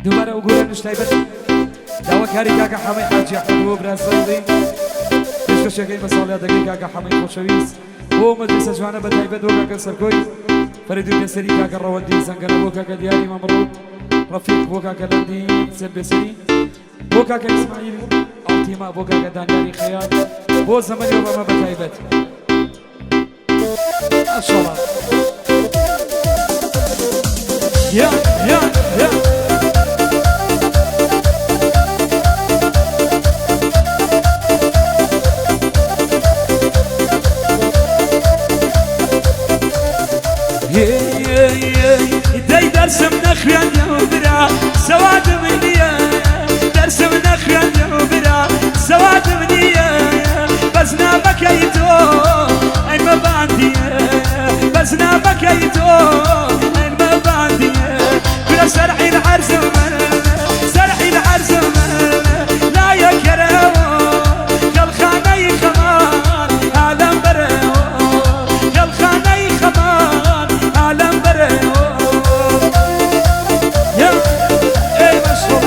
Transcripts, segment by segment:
دووبارە ئەو گۆرانیش تایبەت داواکاری کاکە حەمەی حاجی ئەحمەد بۆ برازای پێشکەشەکەی بە ساڵیادەکەی کاکە حەمەی خۆشەویست بۆ مەجلیسە جوانە بە تایبەت بۆ کاکە سەرکۆی فەریدون بێسەری کاکە ڕەوەندی زەنگەنە بۆ کاکە دیاری مامڕوو ڕەفیق بۆ کاکە لەندی حسێن بێسەری بۆ کاکە ئیسماعیل ئەڵتیما بۆ کاکە دانیاری خەیات بۆ زەمەنی ڕەمە بە تایبەت ئەشەڵا یا یا یا دەی دەرسم نەخوێندم برا سەوادم نییە دەرسم نەخوێندم برا سەوادم نییە بەس نامەکەی تۆ ئەی مەباندیە بەس نامەکەی تۆ ئەی مەباندیە برا سەرعی العەرزم سەرعی العەرزم لا یەکەرەوە گەڵخانەی خەمان ئالەم بەرەوە گەڵخانەی خەمان ئالەم بەرەوە یا ئەی مەشڕ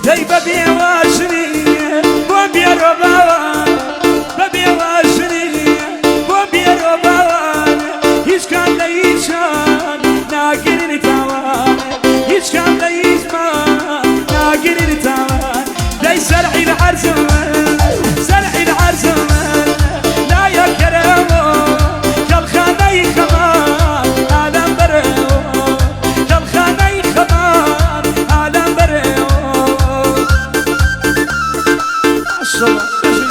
دەی بە بێواشنی بۆ بێرۆ باوان بە بێواشنی بۆ بێرۆ باوان هیچ کام لە هیچان ناگرن تاوان هیچ کام لە هیچمان ناگرن تاوان دەی سەرعی العەرزم سەرعی العەرزم لا یەکەرەوە گەڵخانەی خەمان ئالەم بەرەوە گەڵخانەی خەمان ئالەم بەرەوە ماشاءالله بژی.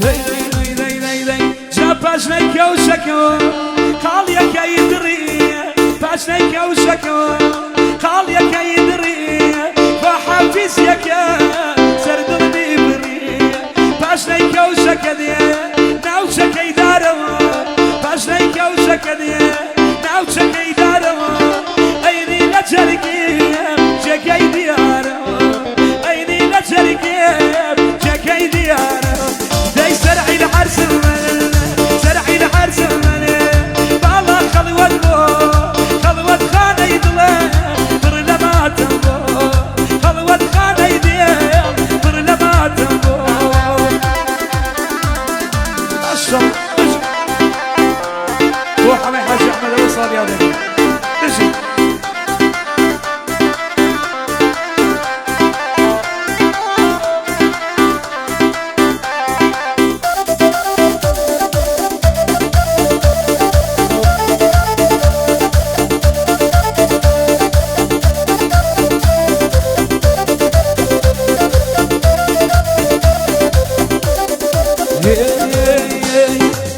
دەی دەی دەی دەی دەی دەی جا پاژنەی کەوشەکەوە خاڵیەکەی دڕی پاژنەی کەوشەکەوە خاڵیەکەی دڕی بە حەفیزیەکە سەر دڵمی بڕی پاژنەی کەوشەکە دێ ناوچەکەی دارەوە پاژنەی کەوشەکە دێ ناوچەکەی دارەوە ئەینی لە جەرگی جێگەی دیارەوە ئەینی لە جەرگی جێگەی دیارەوە دەی سەرعی العەرزم سەرعی العەرزم باڵا خەڵوەت بۆ خەڵوەت خانەی دڵێ پڕ لە ماتەم بۆ خەڵوەت خانەی دێڵ پڕ لە ماتەم بۆ ماشاءالله بژی بۆ حەمەی حاجی ئەحمەدەوە ساڵیادەکەی بژی.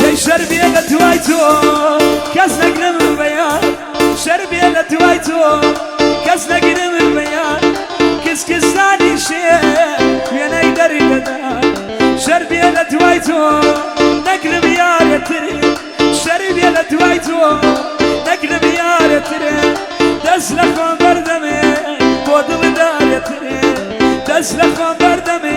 دەی شەربێ لە دوای تۆ کەس نەگرم بەیان شەربێ لە دوای تۆ کەس نەگرم بەیان کس کسانی شێ وێنەی دەردەدا شەربێ لە دوای تۆ نەگرم یارەتر شەربێ لە دوای تۆ نەگرم یارەتر دەست لە خۆم بەردەمێ بۆ دڵدارەتر دەست لە خۆم بەردەمێ.